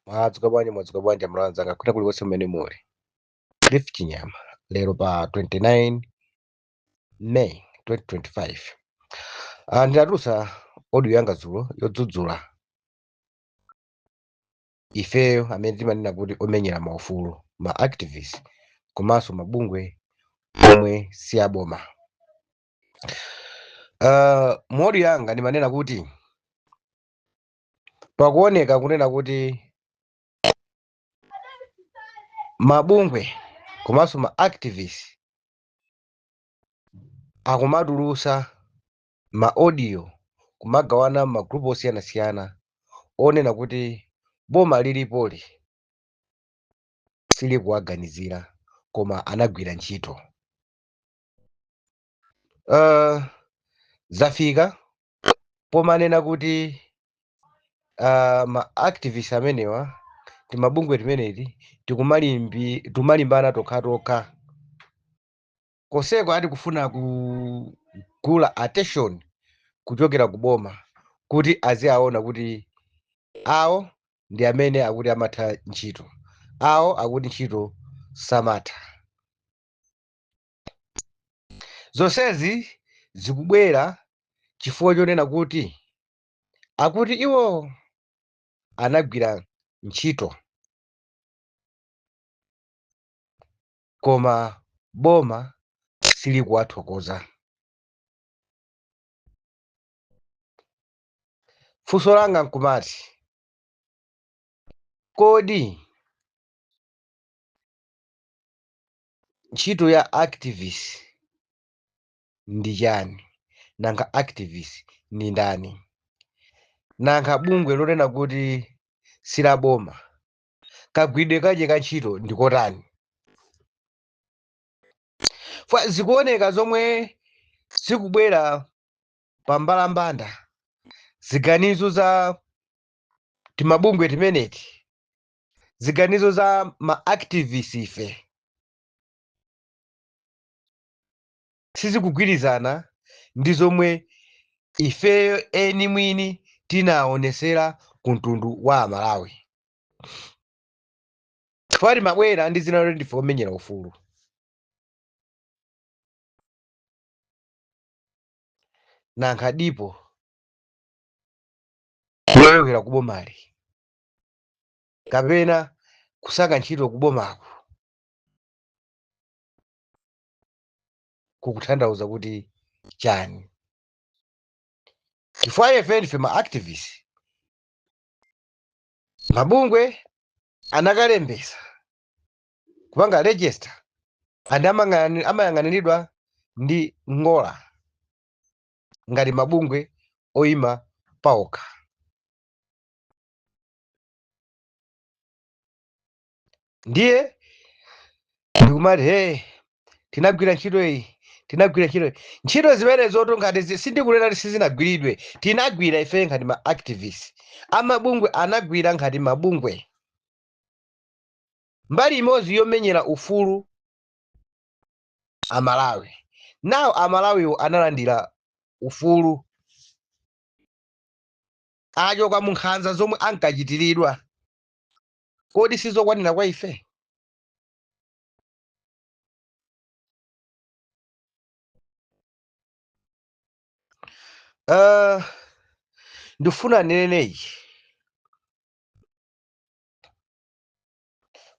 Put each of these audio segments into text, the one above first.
Mwadzuka bwanji, mwadzuka bwanji amalawi anzanga kwina kulikonse kumene muli. Cliff Chinyama lero pa 29 May 2025. Ndinatulutsa audio yanga dzulo yodzudzula ifeyo amene timanena kuti omenyera maufulu, ma activists komanso mabungwe omwe si aboma. Mu audio yanga ndimanena kuti pakuoneka kunena kuti mabungwe komanso ma activists akumatulusa ma audio kumagawana ma group osiyanasiyana onena kuti boma lilipoli silikuwaganizira koma anagwira ntchito. Zafika pomanena kuti ma activists amenewa, timabungwe timeneti tikumalimbana tokhatokha koseko ati kufuna kugula attention kuchokera ku boma kuti aziaona kuti awo ndi amene akuti amatha ntchito, awo akuti ntchito samatha. Zonsezi zikubwera chifukwa chonena kuti akuti iwo anagwira ntchito koma boma silikuwathokoza. Funso langa nkumati, kodi ntchito ya activist ndi chani? Nanga activist ndi ndani? Nanga bungwe lonena kuti silaboma kagwiridwe kache ka ntchito ndi kotani? Fa zikuoneka zomwe zikubwera pa mbalambanda, ziganizo za timabungwe timeneti, ziganizo za ma activists ife sizikugwirizana ndi zomwe ifeyo eni mwini tinaonesera ku mtundu wa Amalawi. Chifukwa timabwera ndi dzina loti ndife omenyera ufulu. Nankha dipo lochokera kubomali kapena kusaka ntchito kubomako kukutanthauza kuti chani? Chifukwa ife ndife ma activists, mabungwe anakalembesa kupanga register and amayang'aniridwa ndi NGORA ngati mabungwe oyima paokha. Ndiye ndikumati he, tinagwira ntchito iyi, tinagwira ntchito iyi. Ntchito zimenezotu ngati sindikunena kuti sizinagwiridwe, tinagwira ife ngati ma activists, amabungwe anagwira ngati mabungwe mbali imodzi yomenyera ufulu Amalawi. Nawo Amalawiwo analandira ufulu, achoka mu nkhanza zomwe ankachitiridwa. Kodi sizokwanira kwa ife? Ndifuna ndinene ichi,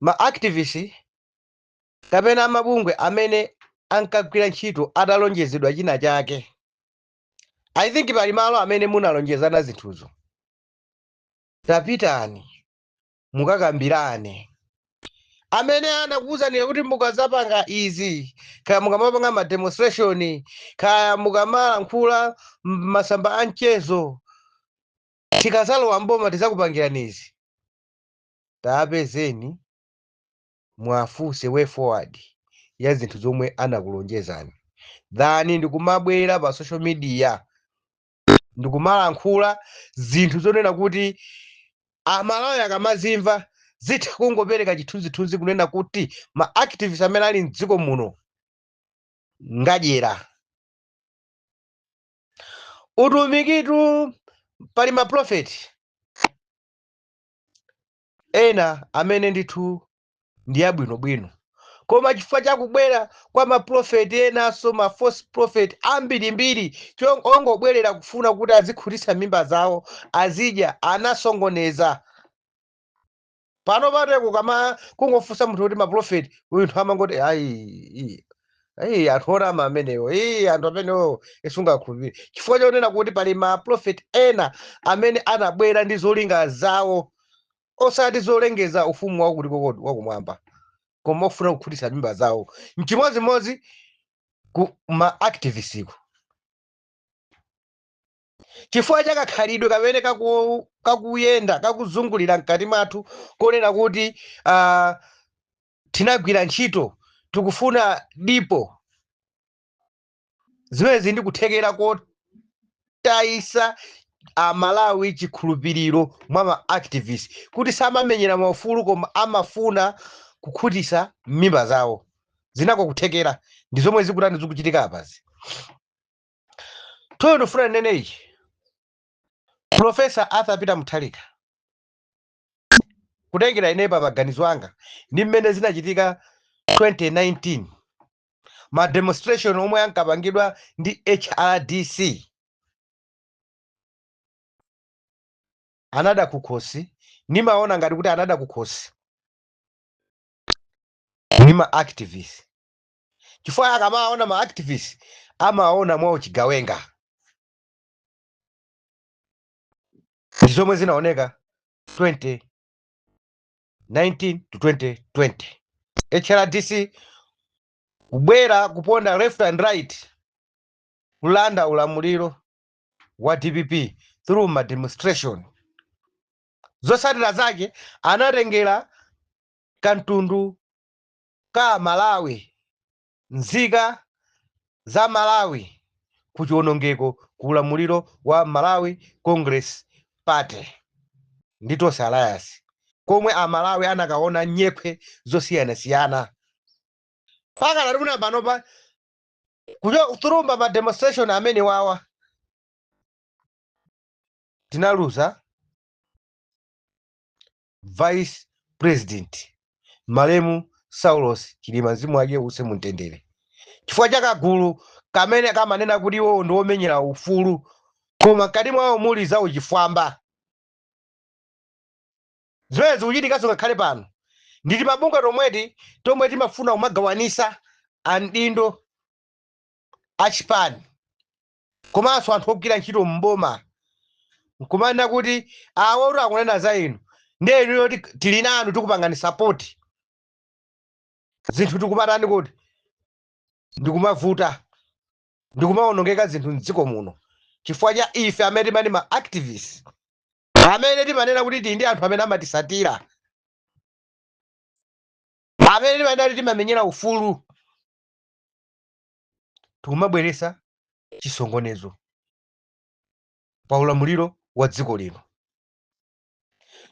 ma activists kapena mabungwe amene ankagwira ntchito atalonjezedwa china chake, I think pali malo amene munalonjezana zinthuzo, tapitani mukakambirane. Amene anakuwuzani kuti mukazapanga izi, kaya mukamapanga ma demonstration, kaya mukamalankhula masamba a mchezo, tikazalowa mboma tizakupangirani izi, tapezeni mwafunse way forward ya zinthu zomwe anakulonjezani, than ndikumabwera pa social media ndikumalankhula zinthu zonena kuti Amalawi akamazimva zitha kungopereka chithunzithunzi kunena kuti ma activists amene ali mdziko muno ngadyera. Utumikitu pali maprofeti. Ena amene ndithu ndi abwinobwino, koma chifukwa chakubwera kwa maprofeti enanso, ma false prophet ambirimbiri, ongobwerera kufuna kuti azikhutitsa mimba zawo, azidya, anasongoneza. Pano pateko kama kungofunsa munthu kuti maprofeti uyu, munthu amangoti, "Ayi, ayi, anthu onama amenewo, iyi anthu amenewo isungakhulupirire," chifukwa chonena kuti pali maprofeti ena amene anabwera ndi zolinga zawo, osati zolengeza ufumu wakuti kokoti wakumwamba, koma ofuna kukhutitsa mimba zawo. Mchimodzimodzi ku ma activist ku, chifukwa cha kakhalidwe kamene kakuyenda kakuzungulira mkati mwathu, konena kuti tinagwira ntchito, tikufuna dipo. Zimene ndi kuthekera kotayisa Amalawi chikhulupiriro mwa ma activist, kuti samamenyera maufulu koma amafuna kukhutitsa mimba zawo. Zinako kuthekera ndi zomwe zikutani, zikuchitika apazi. Toyo ndifuna nene ichi: Professor Arthur Peter Mutharika, kutengera inepa maganizo anga ndi mmene zinachitika 2019, ma demonstration omwe ankapangidwa ndi HRDC, anada kukhosi. Nimaona ngati kuti anada kukhosi ndi ma activist, chifukwa akamaona ma activist amaona mwa uchigawenga. Ndi zomwe zinaoneka 2019 to 2020, HRDC kubwera kuponda left and right, kulanda ulamuliro wa DPP through ma demonstration. Zotsatira zake anatengera kamtundu ka Malawi, nzika za Malawi, ku chiwonongeko, ku ulamuliro wa Malawi Congress Party ndi Tonse Alliance, komwe Amalawi anakaona nyekhwe zosiyanasiyana. Pakana tikuna panopa through ma demonstration amene wawa, tinaluza vice president, malemu Saulos Chilima, mzimu wake use mumtendere, chifukwa cha kagulu kamene kamanena kuti iwo ndi omenyera ufulu, koma mkati mwawo muli za uchifwamba. Zimene zikuchitikanso ngakhale pano nditi mabungwe tomweti tomwe timafuna kumagawanisa andindo achipani komanso anthu ogwira ntchito mboma, nkumanena kuti awo akunena za inu, ndiye inuyo tili nanu, tikupangani support. Zinthu tikumatani kuti ndikumavuta, ndikumawonongeka zinthu mdziko muno, chifukwa cha ife amene timati ma activists, amene timanena kuti tili ndi anthu amene amatisatira, amene timanena kuti timamenyera ufulu, tikumabweresa chisongonezo pa ulamuliro wa dziko lino.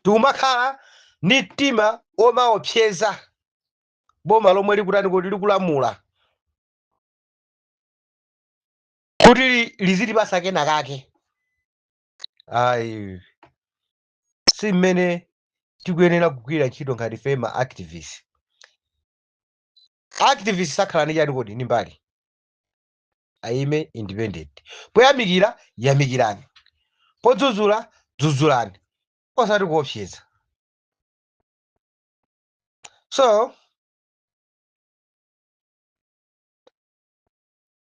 Tikumakhala ndi mtima omaopseza boma lomwe likutani kuti likulamula, kuti lizitipasa kena kake. Ayi, si mmene tikuyenera kugwira ntchito ngati ife ma activist. Activist sakhala ndi chani kodi, ndi mbali, ayime independent. Poyamikira, yamikirani; podzudzula, dzudzulani, osati kuopseza. So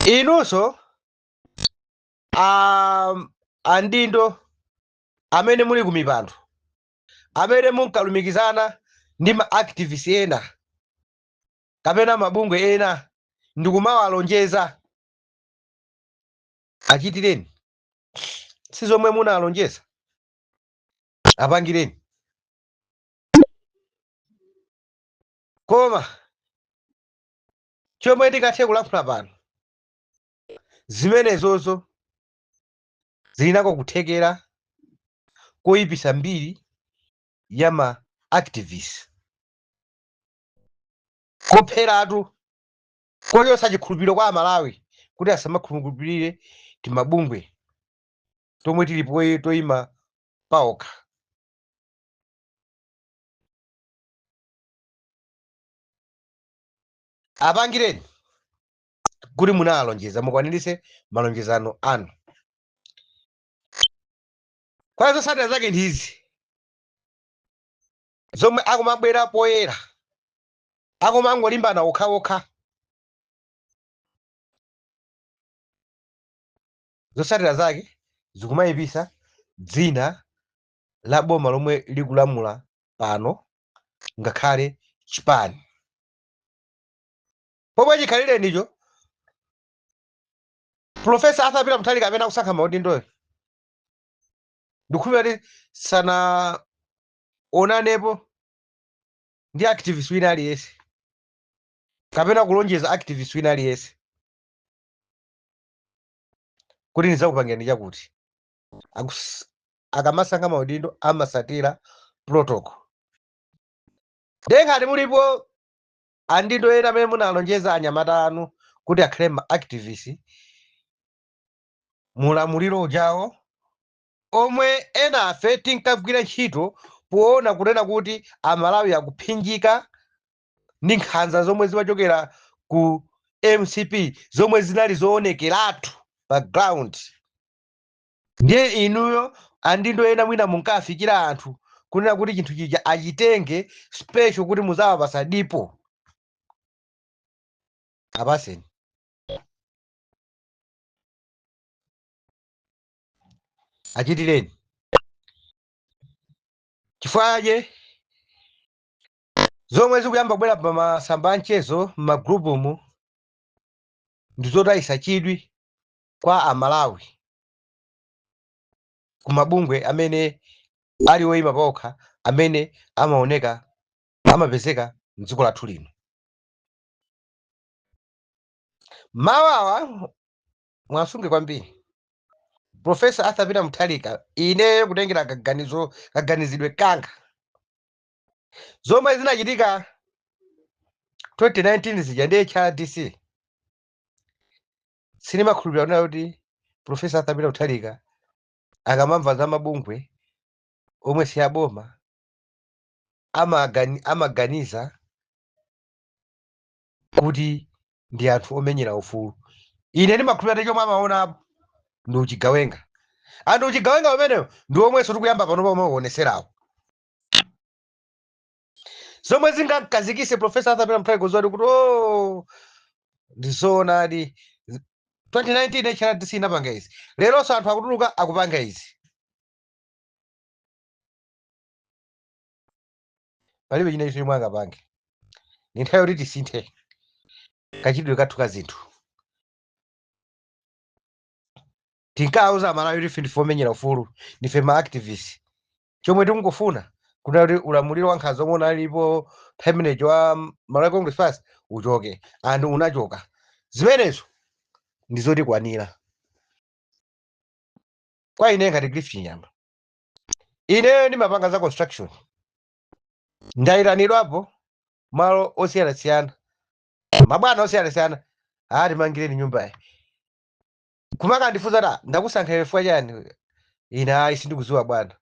inunso andindo amene muli ku mipando, amene munkalumikizana ndi ma activist ena kapena mabungwe ena ndikumawalonjeza, achitireni si zomwe munalonjeza, apangireni. Koma chomwe ndingathe kulankhula pano, zimenezozo zilinako kuthekera koyipisa mbiri ya ma activists, kopheratu, kochotsa chikhulupiriro kwa Amalawi kuti asamakhulupirire timabungwe tomwe tilipo toyima paokha. Apangireni kuti munalonjeza, mukwaniritse malonjezano anu. Kwa zotsatira zake ndizi zomwe akumabwera poyera, akumangolimbana okhaokha. Zotsatira zake zikumayipisa dzina la boma lomwe likulamula pano, ngakhale chipani pomwe chikhalire ndicho Professor Arthur Peter Mutharika amene akusankha maudindoyo. Ndikukhulupirira kuti sanaonanepo ndi activist wina aliyense kapena kulonjeza activist wina aliyense kuti ndidzakupangirani chakuti. Akamasankha maudindo amasatira protocol. Ndiye ngati mulipo andindo ena amene munalonjeza anyamata anu kuti akhale ma activist mulamuliro ujawo, omwe ena afe tinkagwira ntchito poona kunena kuti Amalawi akuphinjika ndi nkhanza zomwe zimachokera ku MCP, zomwe zinali zoonekeratu pa ground, ndiye inuyo andindo ena mwina munkafikira anthu kunena kuti chinthu chija achitenge special kuti muzawapasa dipo, apaseni. Achitireni chifukwa zomwe zikuyamba kubwera pa masamba a mchezo m'magrupumu ndi zotayisa chidwi kwa Amalawi ku mabungwe amene ali oyima pokha, amene amaoneka, amapezeka mdziko lathu lino. Mawu awa mwasunge kwambiri. Professor Arthur Peter Mutharika, ineyo kutengera kaganizidwe kanga, zomwe zinachitika 2019 zija ndi HRDC, sinimakhulupirira kunena kuti Professor Arthur Peter Mutharika akamamva za mabungwe omwe si aboma amaganiza kuti ndi anthu omenyera ufulu. Ine ndimakhulupirira kuti chomwe amaonapo ndi uchigawenga. Anthu uchigawenga umenewo ndi omwenso tikuyamba pano pomwe uoneserawo, zomwe zingamkazikise Professor Arthur Peter Mutharika kudziwa kuti, oh, ndizoonadi, 2019 HRDC inapanga izi, leronso anthu akutuluka akupanga izi. Palibe china chomwe angapange. Ni nthawi yoti tisinthe kachitidwe kathu ka zinthu. Tinkauza Amalawi kuti ife ndife omenyera ufulu, ndife ma activist. Chomwe tikungofuna kunena kuti ulamuliro wa nkhanza omwe unalipo nthawi imeneyi wa Malawi Congress Party uchoke, and unachoka. Zimenezo ndizotikwanira. Kwa ine ngati Cliff Chinyama, ineyo ndimapanga za construction, ndayitanidwapo malo osiyanasiyana, mabwana osiyanasiyana, "Ati mangireni nyumbayi." Kumakandifunsa ta, "Ndakusankha iwe chifukwa chani?" Ine, "Ayi, sindikudziwa bwana.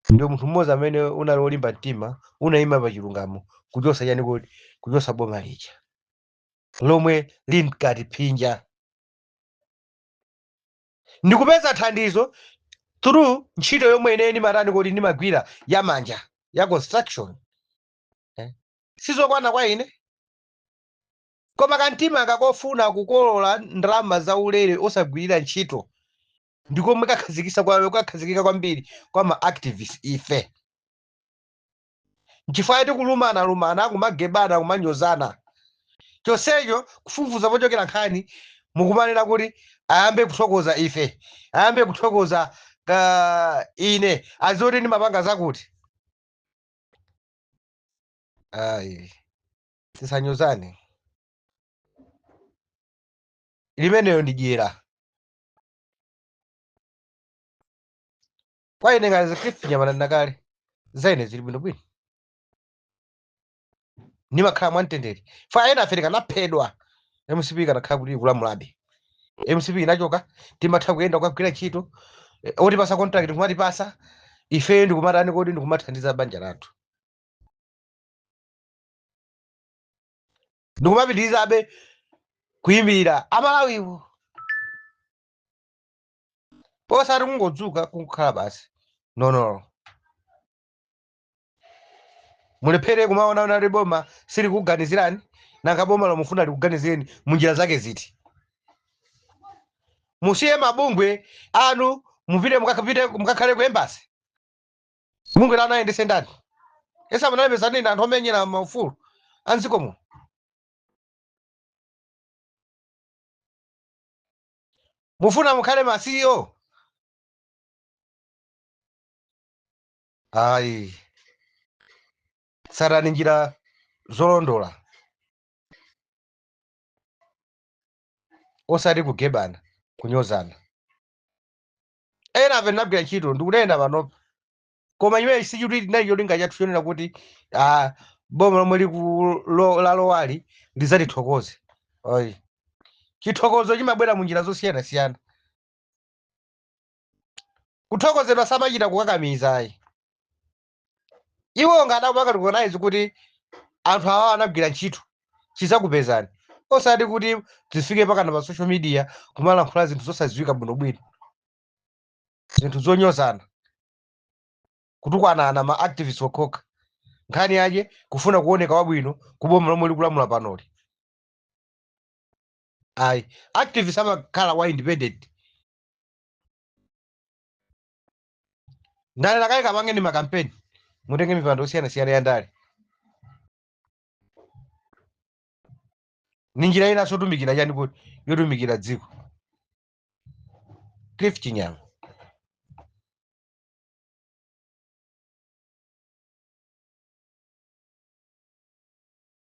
Ndiwe munthu mmodzi amene unali wolimba mtima, unayima pa chilungamo kuchosa chani kodi, kuchosa boma lija lomwe linkatiphinja. Ndikupeza thandizo through ntchito yomwe ine ndimatani kodi, ndimagwira ya manja ya construction, eh? Sizokwana kwa ine, koma kamtima kakofuna kukolola ndalama zaulere osagwirira ntchito ndikomwe kakhazikika kwambiri kwa ma activists ife. Nchifukwa tikulumana lumana, kumagebana, kumanyozana. Chonsecho kufufuza pochokera nkhani, mukumanena kuti ayambe kuthokoza ife, ayambe kuthokoza ka ine, azoti ndimapanga zakuti. Ayi, tisanyozane, limeneyo ndi dyera. Kwa ine ngati Cliff Chinyama, nakale zaine zili bwinobwino, ndimakhala mwamtendere. Fa ena afe tikanaphedwa MCP ikanakhala kuti ikulamulabe. MCP inachoka, timatha kuyenda kukagwira ntchito, otipasa contract kumatipasa ifeyo, ndikumatani kodi, ndikumathandiza banja lathu. Ndikumapitirizabe kuyimirira Amalawiwo, posati kungodzuka kungokhala basi. No, no, mulephere kumaona kuti boma silikuganizirani. Nanga boma lomufuna likuganizireni munjira zake ziti? Musiye mabungwe anu, mupite mukapite mukakhale ku embassy. Bungwe lanu ayendese ndani? Esa munalembesa nini anthu omenyera maufulu anziko muno? Mufuna mukhale ma CEO? Ayi, tsatani njira zolondola, osati kugebana, kunyozana. Ena ape tinagwira ntchito, ndikunena panopa, koma imene sichuti tinali cholinga chathu chonena kuti boma lomwe lalowali lidzatithokoze. Ayi, chithokozo chimabwera mu njira zosiyanasiyana. Kuthokozedwa samachita kukakamiza, ayi. Iwo ngati akupanga recognize kuti anthu awa anagwira ntchito, chizakupezani, osati kuti zifike pakana pa social media kumalankhula zinthu zosadziwika bwinobwino, zinthu zonyozana, kutukwanana ma activists okhoka. Nkhani yake kufuna kuoneka wabwino kuboma lomwe likulamula panoli. Ayi, activist amakhala wa independent. Ndale lakaye kapangeni makampeni, mutenge mipando yosiyanasiyana ya ndale, ni njira inanso yotumikira chani kuti yotumikira dziko. Cliff Chinyama.